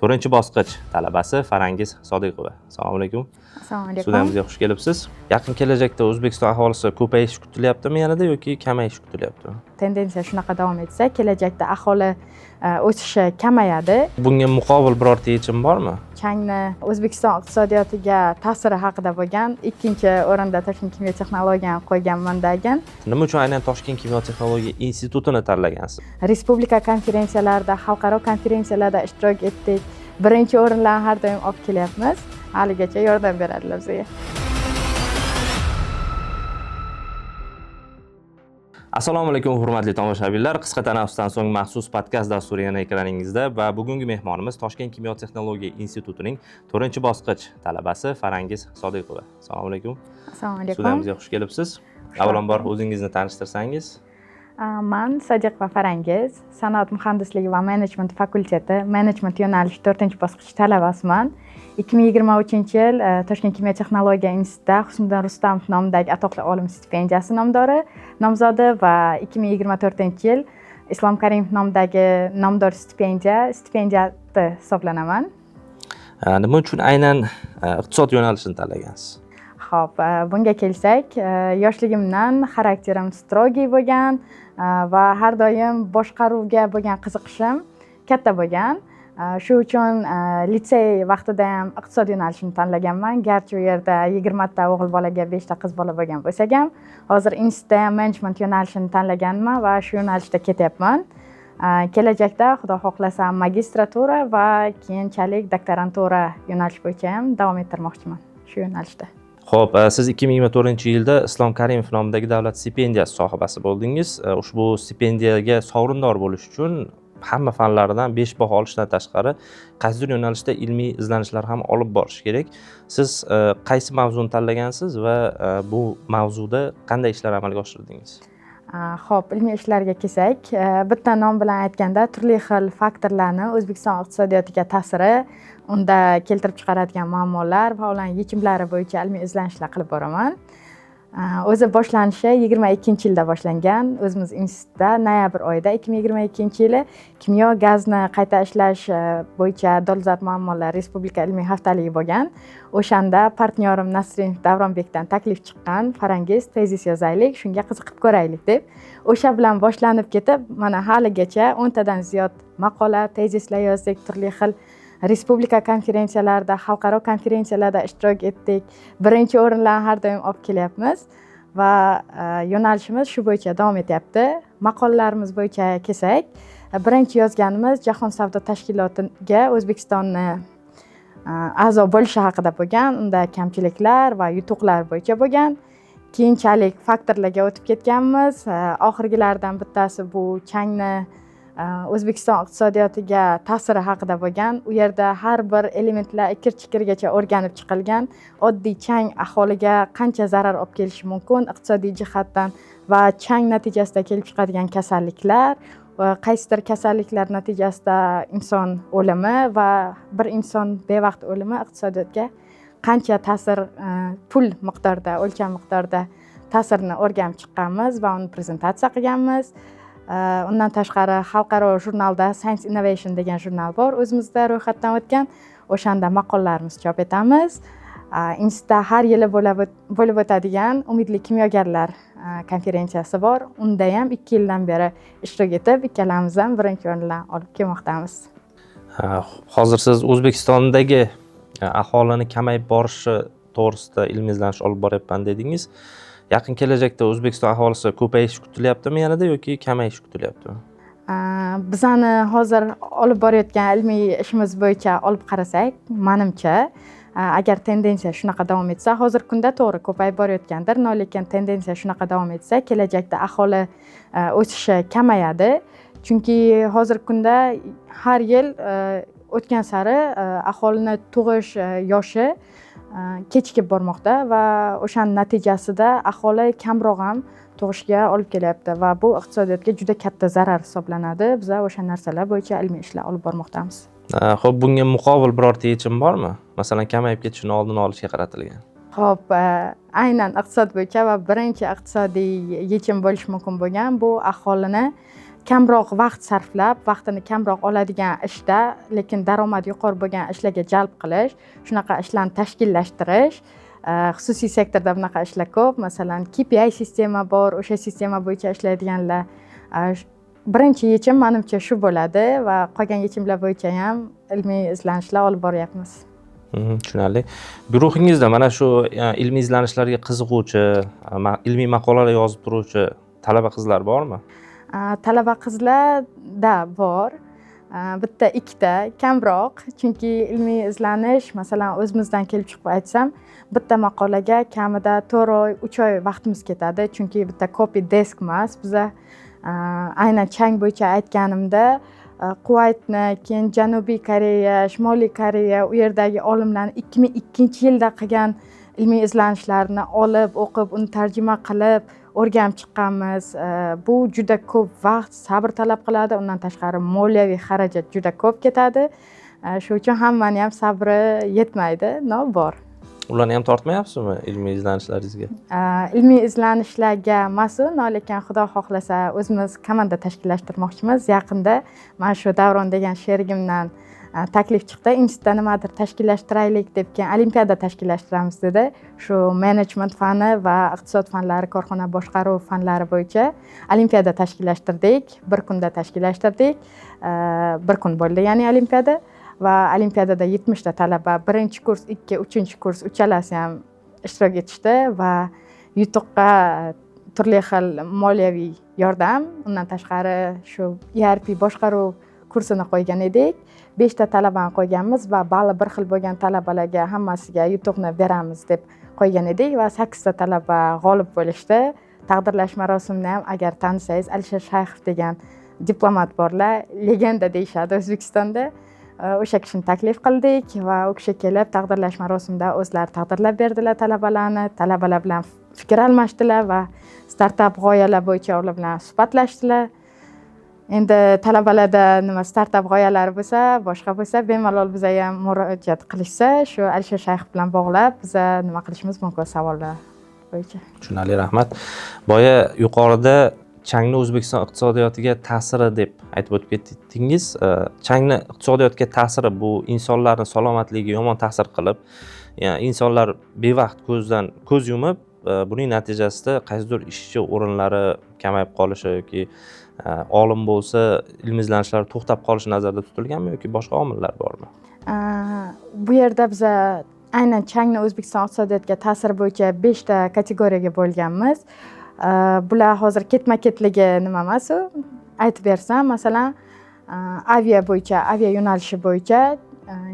4-bosqich talabasi Farangiz Sodiqova. Assalomu alaykum. Assalomu alaykum. Studiyamizga xush kelibsiz. Yaqin kelajakda O'zbekiston aholisi ko'payishi kutilyaptimi yanada yoki kamayishi kutilyaptimi? Tendensiya shunaqa davom etsa, kelajakda aholi o'sishi kamayadi. Bunga muqobil birorta yechim bormi? Changni O'zbekiston iqtisodiyotiga ta'siri haqida bo'lgan ikkinchi o'rinda Toshkent kimyo texnologiyani qo'yganman degan. Nima uchun aynan Toshkent kimyo texnologiya institutini tanlagansiz? Respublika konferensiyalarida, xalqaro konferensiyalarda ishtirok etdik. Birinchi o'rinlarni har doim olib kelyapmiz. Haligacha yordam beradilar bizga. Assalomu alaykum hurmatli tomoshabinlar. Qisqa tanaffusdan so'ng maxsus podkast dasturi yana ekraningizda va bugungi mehmonimiz Toshkent kimyo texnologiya institutining 4-bosqich talabasi Farangiz Sodiqova. Assalomu alaykum. Assalomu alaykum. Studiyamizga xush kelibsiz. Avvalambor o'zingizni tanishtirsangiz. Man Sodiqova Farangiz, sanoat muhandisligi va menejment fakulteti menejment yo'nalishi 4-bosqich talabasiman. 2023-yil Toshkent kimyo texnologiya institutida Husniddin Rustamov nomidagi atoqli olim stipendiyasi nomzodi va 2024-yil Islom Karimov nomidagi nomdor stipendiyati hisoblanaman. Nima uchun aynan iqtisod yo'nalishini tanlagansiz? Xo'p, bunga kelsak, yoshligimdan xarakterim strogiy bo'lgan va har doim boshqaruvga bo'lgan qiziqishim katta bo'lgan. Shu uchun litsey vaqtida ham iqtisod yo'nalishini tanlaganman. Garchi u yerda 20 ta o'g'il bolaga 5 ta qiz bola bo'lgan bo'lsak ham, hozir institutda ham menejment yo'nalishini tanlaganman va shu yo'nalishda ketyapman. Kelajakda Xudo xohlasa magistratura va keyinchalik doktorantura yo'nalish bo'yicha ham davom ettirmoqchiman shu yo'nalishda. Xo'p, siz 2024-yilda Islom Karimov nomidagi davlat stipendiyasi sohibasi bo'ldingiz. Ushbu stipendiyaga sovrindor bo'lish uchun hamma fanlaridan 5 baho olishdan tashqari qaysidir yo'nalishda ilmiy izlanishlar ham olib borish kerak. Siz qaysi mavzuni tanlagansiz va bu mavzuda qanday ishlar amalga oshirdingiz? Xo'p, ilmiy ishlarga kelsak, bitta nom bilan aytganda turli xil faktorlarni O'zbekiston iqtisodiyotiga ta'siri, unda keltirib chiqaradigan muammolar va ularning yechimlari bo'yicha ilmiy izlanishlar qilib boraman. O'zi boshlanishi 22-yilda boshlangan. O'zimiz institutda noyabr oyida 2022-yili kimyo gazni qayta ishlash bo'yicha dolzarb muammolar respublika ilmiy haftaligi bo'lgan. O'shanda partnyorim Nasrin Davronbekdan taklif chiqqan, Farangiz tezis yozaylik, shunga qiziqib ko'raylik deb. O'sha bilan boshlanib ketib, mana haligacha 10 tadan ziyod maqola, tezislar yozdik, turli xil respublika konferensiyalarida, xalqaro konferensiyalarda ishtirok etdik. Birinchi o'rinlarni har doim olib kelyapmiz va yo'nalishimiz shu bo'yicha davom etyapti. Maqolalarimiz bo'yicha kelsak, birinchi yozganimiz Jahon savdo tashkilotiga O'zbekistonni a'zo bo'lishi haqida bo'lgan, unda kamchiliklar va yutuqlar bo'yicha bo'lgan. Keyinchalik faktorlarga o'tib ketganmiz. Oxirgilaridan bittasi bu changni O'zbekiston iqtisodiyotiga ta'siri haqida bo'lgan. U yerda har bir elementlar ikir-chikirgacha o'rganib chiqilgan. Oddiy chang aholiga qancha zarar olib kelishi mumkin iqtisodiy jihatdan va chang natijasida kelib chiqadigan kasalliklar va qaysidir kasalliklar natijasida inson o'limi va bir inson bevaqt o'limi iqtisodiyotga qancha ta'sir, pul miqdorida, o'lcham miqdorida ta'sirini o'rganib chiqqanmiz va uni prezentatsiya qilganmiz. Undan tashqari xalqaro jurnalda Science Innovation degan jurnal bor, o'zimizda ro'yxatdan o'tgan. O'shanda maqolalarimizni chop etamiz. Institutda har yili bo'lib o'tadigan umidli kimyogarlar konferensiyasi bor. Unda ham 2 yildan beri ishtirok etib, ikkalamiz ham birinchi o'rinlarni olib kelmoqdamiz. Hozir siz O'zbekistondagi aholini kamayib borishi to'g'risida ilmiy izlanish olib boryapman dedingiz. Yaqin kelajakda O'zbekiston aholisi ko'payishi kutilyaptimi yanada yoki kamayishi kutilyaptimi? Bizani hozir olib borayotgan ilmiy ishimiz bo'yicha olib qarasak, manimcha, agar tendensiya shunaqa davom etsa, hozirgi kunda to'g'ri ko'payib borayotgandir, lekin tendensiya shunaqa davom etsa, kelajakda aholi o'sishi kamayadi. Chunki hozirgi kunda har yil o'tgan sari aholini tug'ish yoshi kechikib bormoqda va o'shaning natijasida aholi kamroq ham tug'ishga olib kelyapti va bu iqtisodiyotga juda katta zarar hisoblanadi. Biz o'sha narsalar bo'yicha ilmiy ishlar olib bormoqdamiz. Xo'p, bunga muqobil birorta yechim bormi? Masalan, kamayib ketishini oldini olishga qaratilgan. Xo'p, aynan iqtisod bo'yicha va birinchi iqtisodiy yechim bo'lishi mumkin bo'lgan bu aholini Kamroq vaqt sarflab, vaqtini kamroq oladigan ishda, lekin daromadi yuqori bo'lgan ishlarga jalb qilish, shunaqa ishlarni tashkillashtirish. Xususiy sektorda bunaqa ishlar ko'p, masalan, KPI sistema bor, o'sha sistema bo'yicha ishlaydiganlar. Birinchi yechim, manimcha, shu bo'ladi va qolgan yechimlar bo'yicha ham ilmiy izlanishlar olib boryapmiz. Tushunarli. Guruhingizda mana shu ilmiy izlanishlarga qiziquvchi, ilmiy maqolalar yozib turuvchi talaba qizlar bormi? Talaba qizlarda bor. Bitta ikkita, kamroq, chunki ilmiy izlanish, masalan, o'zimizdan kelib chiqib aytsam, bitta maqolaga kamida 4 oy, 3 oy vaqtimiz ketadi, chunki bitta copy desk emas biza. Aynan chang bo'yicha aytganimda, Quvaytni, keyin Janubiy Koreya, Shimoliy Koreya, u yerdagi olimlarni 2002-yilda qilgan ilmiy izlanishlarini olib, o'qib, uni tarjima qilib, o'rganib chiqqanmiz. Bu juda ko'p vaqt, sabr talab qiladi, undan tashqari moliyaviy xarajat juda ko'p ketadi. Shu uchun hammani ham sabri yetmaydi, но bor. Ularni ham tortmayapsizmi ilmiy izlanishlaringizga? Ilmiy izlanishlarga emasu, lekin Xudo xohlasa, o'zimiz komanda tashkillashtirmoqchimiz yaqinda. Mana shu Davron degan sherigimdan taklif chiqdi, institutda nimadir tashkillashtiraylik deb, keyin olimpiada tashkillashtiramiz dedi. Shu menejment fani va iqtisod fanlari, korxona boshqaruv fanlari bo'yicha olimpiada tashkillashtirdik, bir kunda tashkillashtirdik. Bir kun bo'ldi, ya'ni olimpiada, va olimpiadada 70ta talaba, birinchi kurs, ikki, uchinchi kurs, uchalasi ham ishtirok etishdi va yutuqqa turli xil moliyaviy yordam, undan tashqari shu ERP boshqaruv kursini qo'ygan edik. Beshta talabani qo'yganmiz va balli bir xil bo'lgan talabalarga hammasiga yutuqni beramiz deb qo'ygan edik va sakkizta talaba g'olib bo'lishdi. Taqdirlash marosimini ham, agar tanisangiz, Alisher Shayxov degan diplomat borlar, legenda deyishadi O'zbekistonda, o'sha kishini taklif qildik va u kishi kelib, taqdirlash marosimida o'zlari taqdirlab berdilar talabalarni, talabalar bilan fikr almashdilar va startap g'oyalar bo'yicha ular bilan suhbatlashdilar. Endi talabalarda nima startap g'oyalari bo'lsa, boshqa bo'lsa, bemalol bizaga ham murojaat qilishsa, shu Alisher Shayxov bilan bog'lab biza nima qilishimiz mumkin savollar bo'yicha. Tushunarli, rahmat. Boya yuqorida changni O'zbekiston iqtisodiyotiga ta'siri deb aytib o'tib ketdingiz. Changni iqtisodiyotga ta'siri bu insonlarni salomatligiga yomon ta'sir qilib, ya'ni insonlar bevaqt ko'zdan ko'z yumib, buning natijasida qaysidir ishchi o'rinlari kamayib qolishi yoki olim bo'lsa, ilmiy izlanishlar to'xtab qolishi nazarda tutilganmi yoki boshqa omillar bormi? Bu yerda biza aynan changni O'zbekiston iqtisodiyotiga ta'siri bo'yicha beshta kategoriyaga bo'lganmiz. Bular hozir ketma ketligi nima emas, u aytib bersam, masalan, avia bo'yicha, avia yo'nalishi bo'yicha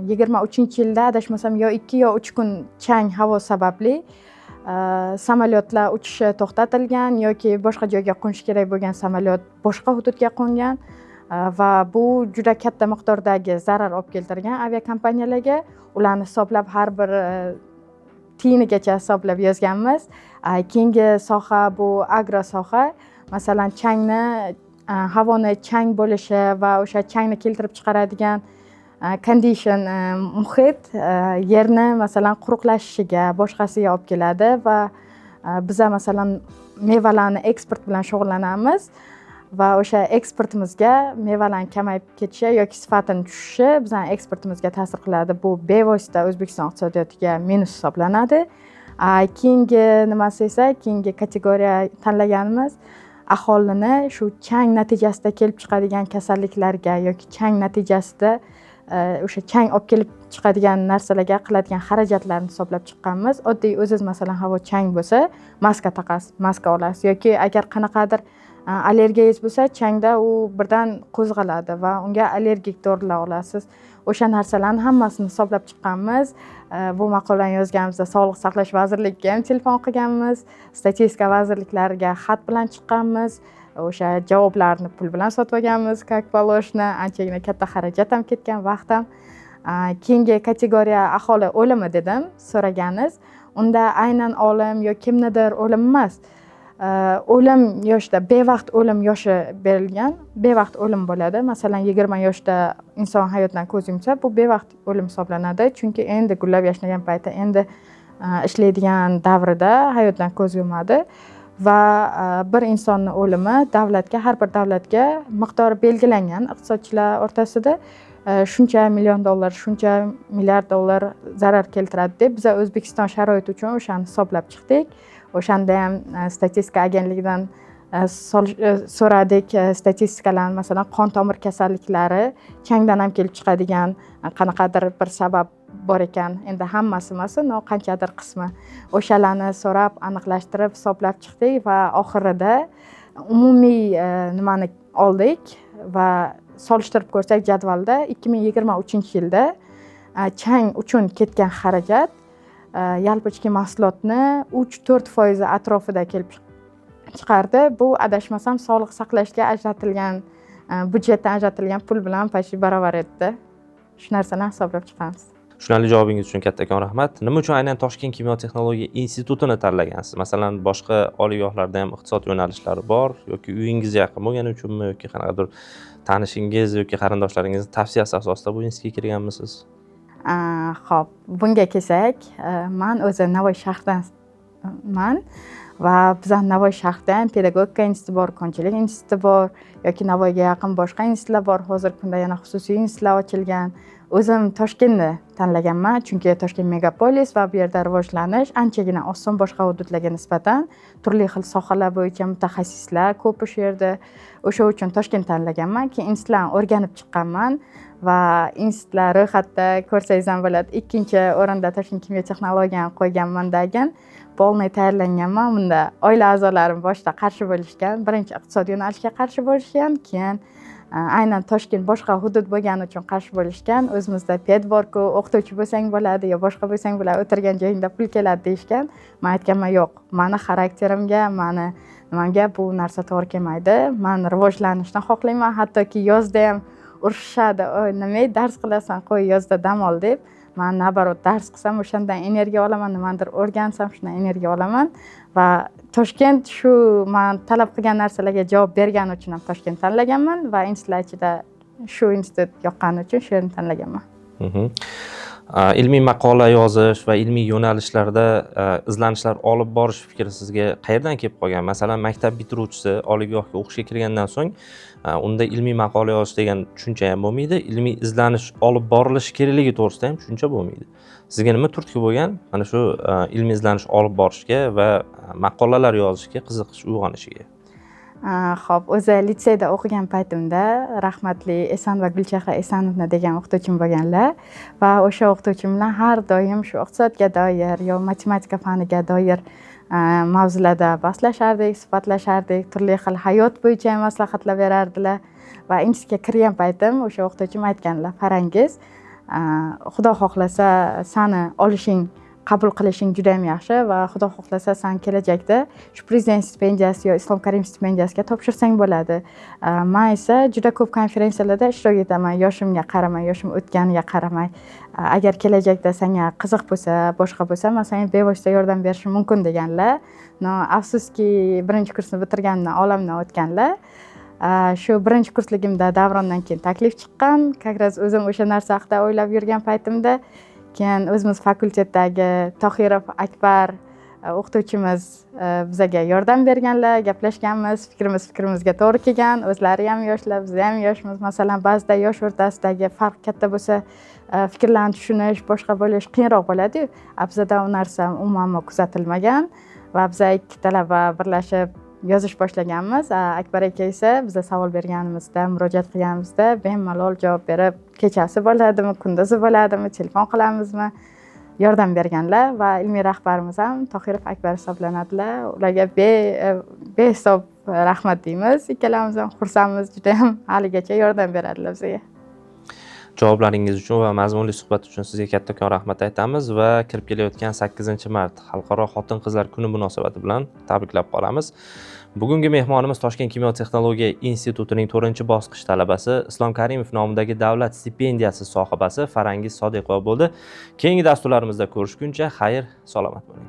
23-yilda, adashmasam, yo 2 yo 3 kun chang havo sababli samolyotlar uchishi to'xtatilgan yoki boshqa joyga qo'nishi kerak bo'lgan samolyot boshqa hududga qo'ngan va bu juda katta miqdordagi zarar olib keltirgan aviakompaniyalarga. Ularni hisoblab, har bir tiyinigacha hisoblab yozganmiz. Keyingi soha bu agro soha. Masalan, changni, havoni chang bo'lishi va o'sha changni keltirib chiqaradigan condition, muhit yerni, masalan, quruqlashishiga, boshqasiga olib keladi va biza, masalan, mevalarni eksport bilan shug'ullanamiz va o'sha eksportimizga mevalarni kamayib ketishi yoki sifatini tushishi bizani eksportimizga ta'sir qiladi. Bu bevosita O'zbekiston iqtisodiyotiga minus hisoblanadi. Keyingi nimasi esa, keyingi kategoriya tanlaganimiz aholini shu chang natijasida kelib chiqadigan kasalliklarga yoki chang natijasida o'sha chang olib kelib chiqadigan narsalarga qiladigan xarajatlarni hisoblab chiqqanmiz. Oddiy o'ziz, masalan, havo chang bo'lsa, maska taqasiz, maska olasiz yoki agar qanaqadir allergiyangiz bo'lsa, changda u birdan qo'zg'aladi va unga allergik dorilar olasiz. O'sha narsalarni hammasini hisoblab chiqqanmiz. Bu maqolani yozganimizda Sog'liqni saqlash vazirligiga ham telefon qilganmiz, statistika vazirliklariga xat bilan chiqqanmiz, o'sha javoblarni pul bilan sotib olganmiz, как положено. Anchagina katta xarajat ham ketgan, vaqt ham. Keyingi kategoriya aholi o'limi dedim so'raganingiz. Unda aynan olim yo kimnidir o'limi emas, o'lim yoshida bevaqt o'lim yoshi berilgan. Bevaqt o'lim bo'ladi, masalan, 20 yoshda inson hayotdan ko'z yumsa, bu bevaqt o'lim hisoblanadi, chunki endi gullab yashnagan payti, endi ishlaydigan davrida hayotdan ko'z yumadi. Va bir insonni o'limi davlatga, har bir davlatga miqdori belgilangan iqtisodchilar o'rtasida, shuncha million dollar, shuncha milliard dollar zarar keltiradi deb. Biza O'zbekiston sharoiti uchun o'shani hisoblab chiqdik. O'shanda ham statistika agentligidan so'radik statistikalarni. Masalan, qon tomir kasalliklari changdan ham kelib chiqadigan qanaqadir bir sabab bor ekan. Endi hammasi emas, но qanchadir qismi. O'shalarni so'rab, aniqlashtirib, hisoblab chiqdik va oxirida umumiy nimani oldik va solishtirib ko'rsak jadvalda, 2023-yilda chang uchun ketgan xarajat yalpi ichki mahsulotni 3-4 foizi atrofida kelib chiqardi. Bu, adashmasam, sog'liq saqlashga ajratilgan byudjetdan ajratilgan pul bilan почти barobar edi. Shu narsani hisoblab chiqamiz. Tushunarli javobingiz uchun kattakon rahmat. Nima uchun aynan Toshkent kimyo texnologiya institutini tanlagansiz? Masalan, boshqa oliygohlarda ham iqtisod yo'nalishlari bor. Yoki uyingizga yaqin bo'lgani uchunmi yoki qanaqadir tanishingiz yoki qarindoshlaringizni tavsiyasi asosida bu institutga kirganmisiz? Ho'p, bunga kelsak, man o'zi Navoiy shahridanman va bizani Navoiy shahrida ham pedagogika instituti bor, konchilik instituti bor yoki Navoiyga yaqin boshqa institutlar bor. Hozirgi kunda yana xususiy institutlar ochilgan. O'zim Toshkentni tanlaganman, chunki Toshkent megapolis va bu yerda rivojlanish anchagina oson boshqa hududlarga nisbatan. Turli xil sohalar bo'yicha mutaxassislar ko'p o'sha yerda. O'sha uchun Toshkent tanlaganman. Keyin institutlarni o'rganib chiqqanman va institutlar ro'yxatda ko'rsangiz ham bo'ladi, ikkinchi o'rinda Toshkent kimyo texnologiyani qo'yganman degan. Полный tayyorlanganman. Bunda oila a'zolarim boshida qarshi bo'lishgan. Birinchi iqtisod yo'nalishiga qarshi bo'lishgan, keyin aynan Toshkent boshqa hudud bo'lgani uchun qarshi bo'lishgan. O'zimizda ped borku, o'qituvchi bo'lsang bo'ladi yo boshqa bo'lsang bo'ladi, o'tirgan joyingda pul keladi, deyishgan. Man aytganman: yo'q, mani xarakterimga, mani nimamga bu narsa to'g'ri kelmaydi, man rivojlanishni xohlayman. Hattoki yozda ham urishishadi: "Oy, nimaga dars qilasan, qo'y, yozda dam ol", deb. Man наоборот, dars qilsam, o'shandan energiya olaman, nimanidir o'rgansam, shundan energiya olaman. Va Toshkent shu man talab qilgan narsalarga javob bergani uchun ham Toshkent tanlaganman va institutlar ichida shu institut yoqqani uchun shu yerni tanlaganman. Ilmiy maqola yozish va ilmiy yo'nalishlarda izlanishlar olib borish fikri sizga qayerdan kelib qolgan? Masalan, maktab bitiruvchisi oliygohga o'qishga kirgandan so'ng unda ilmiy maqola yozish degan tushuncha ham bo'lmaydi, ilmiy izlanish olib borilishi kerakligi to'g'risida ham tushuncha bo'lmaydi. Sizga nima turtki bo'lgan mana shu ilmiy izlanish olib borishga va maqolalar yozishga qiziqish uyg'onishiga? Ho'p, o'zi litseyda o'qigan paytimda rahmatli Esanova Gulchehra Esanovna degan o'qituvchim bo'lganlar va o'sha o'qituvchim bilan har doim shu iqtisodga doir yo matematika faniga doir mavzularda bahslashardik, suhbatlashardik, turli xil hayot bo'yicha ham maslahatlar berardilar. Va institutga kirgan paytim o'sha o'qituvchim aytganlar: "Farangiz, Xudo xohlasa, sani olishing, qabul qilishing juda yam yaxshi va Xudo xohlasa, san kelajakda shu prezident stipendiyasi yo Islom Karimov stipendiyasiga topshirsang bo'ladi. Man esa juda ko'p konferensiyalarda ishtirok etaman, yoshimga qaramay, yoshim o'tganiga qaramay. Agar kelajakda sanga qiziq bo'lsa, boshqa bo'lsa, man senga bevosita yordam berishim mumkin", deganlar. Но afsuski, birinchi kursni bitirganimdan olamdan o'tganlar. Shu birinchi kursligimda davrondan keyin taklif chiqqan, как раз o'zim o'sha narsa haqida o'ylab yurgan paytimda. Keyin o'zimiz fakultetdagi Tohirov Akbar o'qituvchimiz bizaga yordam berganlar. Gaplashganmiz, fikrimiz fikrimizga to'g'ri kelgan. O'zlari ham yoshlar, biz ham yoshmiz. Masalan, ba'zida yosh o'rtasidagi farq katta bo'lsa, fikrlarni tushunish, boshqa bo'lish qiyinroq bo'ladiyu. A bizada u narsa, u muammo kuzatilmagan va biza ikki talaba birlashib yozish boshlaganmiz. Akbar aka esa biza savol berganimizda, murojaat qilganimizda bemalol javob berib, kechasi bo'ladimi, kunduzi bo'ladimi, telefon qilamizmi, yordam berganlar. Va ilmiy rahbarimiz ham Tohirov Akbar hisoblanadilar. Ularga behisob rahmat deymiz. Ikkalamiz ham xursandmiz judayam, haligacha yordam beradilar bizga. Javoblaringiz uchun va mazmunli suhbat uchun sizga kattakon rahmat aytamiz va kirib kelayotgan 8-mart Xalqaro xotin qizlar kuni munosabati bilan tabriklab qolamiz. Bugungi mehmonimiz Toshkent kimyo texnologiya institutining 4-bosqich talabasi, Islom Karimov nomidagi davlat stipendiyasi sohibasi Farangiz Sodiqova bo'ldi. Keyingi dasturlarimizda ko'rishguncha xayr, salomat bo'ling.